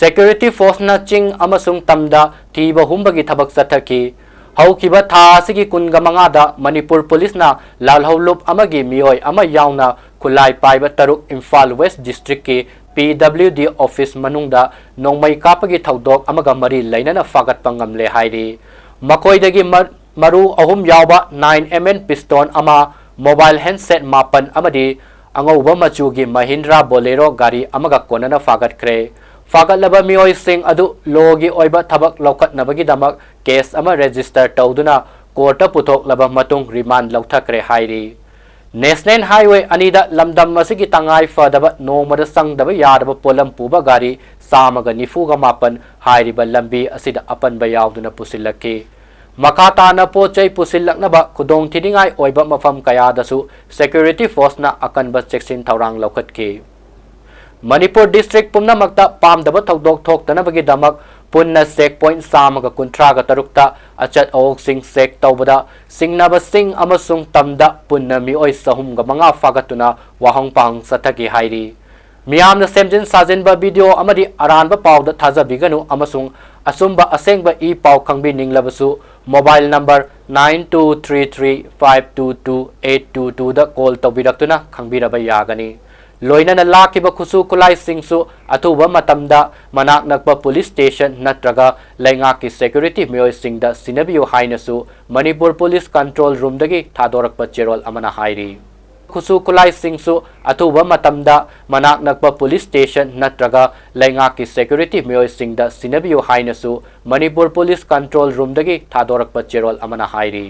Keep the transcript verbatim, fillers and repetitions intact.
Security forceꯅ ꯆꯤꯡ ꯑꯃꯁꯨꯡ ꯇꯝꯗ ꯊꯤꯕ ꯍꯨꯝꯕꯒꯤ ꯊꯕꯛ ꯆꯠꯊꯈꯤ꯫ ꯍꯧꯈꯤꯕ ꯊꯥ ꯑꯁꯤꯒꯤ ꯀꯨꯟꯒ ꯃꯉꯥꯗ ꯃꯅꯤꯄꯨꯔ ꯄꯨꯂꯤꯁꯅ ꯂꯥꯜꯍꯧꯂꯨꯞ ꯑꯃꯒꯤ ꯃꯤꯑꯣꯏ ꯑꯃ ꯌꯥꯎꯅ ꯈꯨꯠꯂꯥꯏ ꯄꯥꯏꯕ ꯇꯔꯨꯛ ꯏꯝꯐꯥꯜ ꯋꯦꯁ ꯗꯤꯁꯇ꯭ꯔꯤꯛꯀꯤ ꯄꯤ ꯗꯕ꯭ꯂꯤꯎ ꯗꯤ ꯑꯣꯐꯤꯁ ꯃꯅꯨꯡꯗ ꯅꯣꯡꯃꯩ ꯀꯥꯞꯄꯒꯤ ꯊꯧꯗꯣꯛ ꯑꯃꯒ ꯃꯔꯤ ꯂꯩꯅꯅ ꯐꯥꯒꯠꯄ ꯉꯝꯂꯦ ꯍꯥꯏꯔꯤ꯫ ꯃꯈꯣꯏꯗꯒꯤ ꯃꯔꯨ ꯑꯍꯨꯝ ꯌꯥꯎꯕ ꯅꯥꯏꯟ ꯑꯦꯝ ꯑꯦꯟ ꯄꯤꯁꯇꯣꯟ ꯑꯃ, ꯃꯣꯕꯥꯏꯜ ꯍꯦꯟꯁꯦꯠ ꯃꯥꯄꯟ ꯑꯃꯗꯤ ꯑꯉꯧꯕ ꯃꯆꯨꯒꯤ ꯃꯍꯤꯟꯗ꯭ꯔꯥ ꯕꯣꯂꯦꯔꯣ ꯒꯥꯔꯤ ꯑꯃꯒ ꯀꯣꯟꯅꯅ ꯐꯥꯒꯠꯈ꯭ꯔꯦ꯫ ꯐꯥꯒꯠꯂꯕ ꯃꯤꯑꯣꯏꯁꯤꯡ ꯑꯗꯨ ꯂꯣꯒꯤ ꯑꯣꯏꯕ ꯊꯕꯛ ꯂꯧꯈꯠꯅꯕꯒꯤꯗꯃꯛ ꯀꯦꯁ ꯑꯃ ꯔꯦꯖꯤꯁꯇꯔ ꯇꯧꯗꯨꯅ ꯀꯣꯔꯠꯇ ꯄꯨꯊꯣꯛꯂꯕ ꯃꯇꯨꯡ ꯔꯤꯃꯥꯟ ꯂꯧꯊꯈ꯭ꯔꯦ ꯍꯥꯏꯔꯤ꯫ ꯅꯦꯁꯅꯦꯜ ꯍꯥꯏꯋꯦ ꯑꯅꯤꯗ ꯂꯝꯗꯝ ꯑꯁꯤꯒꯤ ꯇꯉꯥꯏ ꯐꯗꯕ ꯅꯣꯡꯃꯗ ꯆꯪꯗꯕ ꯌꯥꯗꯕ ꯄꯣꯠꯂꯝ ꯄꯨꯕ ꯒꯥꯔꯤ ꯆꯥꯝꯃꯒ ꯅꯤꯐꯨꯒ ꯃꯥꯄꯟ ꯍꯥꯏꯔꯤꯕ ꯂꯝꯕꯤ ꯑꯁꯤꯗ ꯑꯄꯟꯕ ꯌꯥꯎꯗꯨꯅ ꯄꯨꯁꯤꯜꯂꯛꯈꯤ꯫ ꯃꯈꯥ ꯇꯥꯅ ꯄꯣꯠ ꯆꯩ ꯄꯨꯁꯤꯜꯂꯛꯅꯕ ꯈꯨꯗꯣꯡꯊꯤꯅꯤꯡꯉꯥꯏ ꯑꯣꯏꯕ ꯃꯐꯝ ꯀꯌꯥꯗꯁꯨ ꯁꯦꯀ꯭ꯌꯨꯔꯤꯇꯤ ꯐꯣꯔꯁꯅ ꯑꯀꯟꯕ ꯆꯦꯛꯁꯤꯟ ꯊꯧꯔꯥꯡ ꯂꯧꯈꯠꯈꯤ꯫ ꯃꯅꯤꯄꯨꯔ ꯗꯤꯁꯇ꯭ꯔꯤꯛ ꯄꯨꯝꯅꯃꯛꯇ ꯄꯥꯝꯗꯕ ꯊꯧꯗꯣꯛ ꯊꯣꯛꯇꯅꯕꯒꯤꯗꯃꯛ ꯄꯨꯟꯅ ꯆꯦꯛ ꯄꯣꯏꯟꯠ ꯆꯥꯝꯃꯒ ꯀꯨꯟꯊ꯭ꯔꯥꯒ ꯇꯔꯨꯛꯇ ꯑꯆꯠ ꯑꯑꯣꯛꯁꯤꯡ ꯆꯦꯛ ꯇꯧꯕꯗ ꯁꯤꯡꯅꯕꯁꯤꯡ ꯑꯃꯁꯨꯡ ꯇꯝꯗ ꯄꯨꯟꯅ ꯃꯤꯑꯣꯏ ꯆꯍꯨꯝꯒ ꯃꯉꯥ ꯐꯥꯒꯠꯇꯨꯅ ꯋꯥꯍꯪ ꯄꯥꯎꯍꯪ ꯆꯠꯊꯈꯤ ꯍꯥꯏꯔꯤ꯫ ꯃꯤꯌꯥꯝꯅ ꯁꯦꯝꯖꯤꯟ ꯁꯥꯖꯤꯟꯕ ꯚꯤꯗꯤꯑꯣ ꯑꯃꯗꯤ ꯑꯔꯥꯟꯕ ꯄꯥꯎꯗ ꯊꯥꯖꯕꯤꯒꯅꯨ ꯑꯃꯁꯨꯡ ꯑꯆꯨꯝꯕ ꯑꯁꯦꯡꯕ ꯏ ꯄꯥꯎ ꯈꯪꯕꯤꯅꯤꯡꯂꯕꯁꯨ mobile number nine two three three five two two eight two twoꯗ ꯀꯣꯜ ꯇꯧꯕꯤꯔꯛꯇꯨꯅ ꯈꯪꯕꯤꯔꯕ ꯌꯥꯒꯅꯤ꯫ ꯂꯣꯏꯅꯅ ꯂꯥꯛꯈꯤꯕ ꯈꯨꯠꯁꯨ ꯈꯨꯠꯂꯥꯏꯁꯤꯡꯁꯨ ꯑꯊꯨꯕ ꯃꯇꯝꯗ ꯃꯅꯥꯛ ꯅꯛꯄ ꯄꯨꯂꯤꯁ ꯁ꯭ꯇꯦꯁꯟ ꯅꯠꯇ꯭ꯔꯒ ꯂꯩꯉꯥꯛꯀꯤ ꯁꯦꯀ꯭ꯌꯨꯔꯤꯇꯤ ꯃꯤꯑꯣꯏꯁꯤꯡꯗ ꯁꯤꯟꯅꯕꯤꯌꯨ ꯍꯥꯏꯅꯁꯨ ꯃꯅꯤꯄꯨꯔ ꯄꯨꯂꯤꯁ ꯀꯟꯇ꯭ꯔꯣꯜ ꯔꯨꯝꯗꯒꯤ ꯊꯥꯗꯣꯔꯛꯄ ꯆꯦꯔꯣꯜ ꯑꯃꯅ ꯍꯥꯏꯔꯤ꯫ ꯈꯨꯠꯁꯨ ꯈꯨꯠꯂꯥꯏꯁꯤꯡꯁꯨ ꯑꯊꯨꯕ ꯃꯇꯝꯗ ꯃꯅꯥꯛ ꯅꯛꯄ ꯄꯨꯂꯤꯁ ꯁ꯭ꯇꯦꯁꯟ ꯅꯠꯇ꯭ꯔꯒ ꯂꯩꯉꯥꯛꯀꯤ ꯁꯦꯀ꯭ꯌꯨꯔꯤꯇꯤ ꯃꯤꯑꯣꯏꯁꯤꯡꯗ ꯁꯤꯟꯅꯕꯤꯌꯨ ꯍꯥꯏꯅꯁꯨ ꯃꯅꯤꯄꯨꯔ ꯄꯨꯂꯤꯁ ꯀꯟꯇ꯭ꯔꯣꯜ ꯔꯨꯝꯗꯒꯤ ꯊꯥꯗꯣꯔꯛꯄ ꯆꯦꯔꯣꯜ ꯑꯃꯅ ꯍꯥꯏꯔꯤ꯫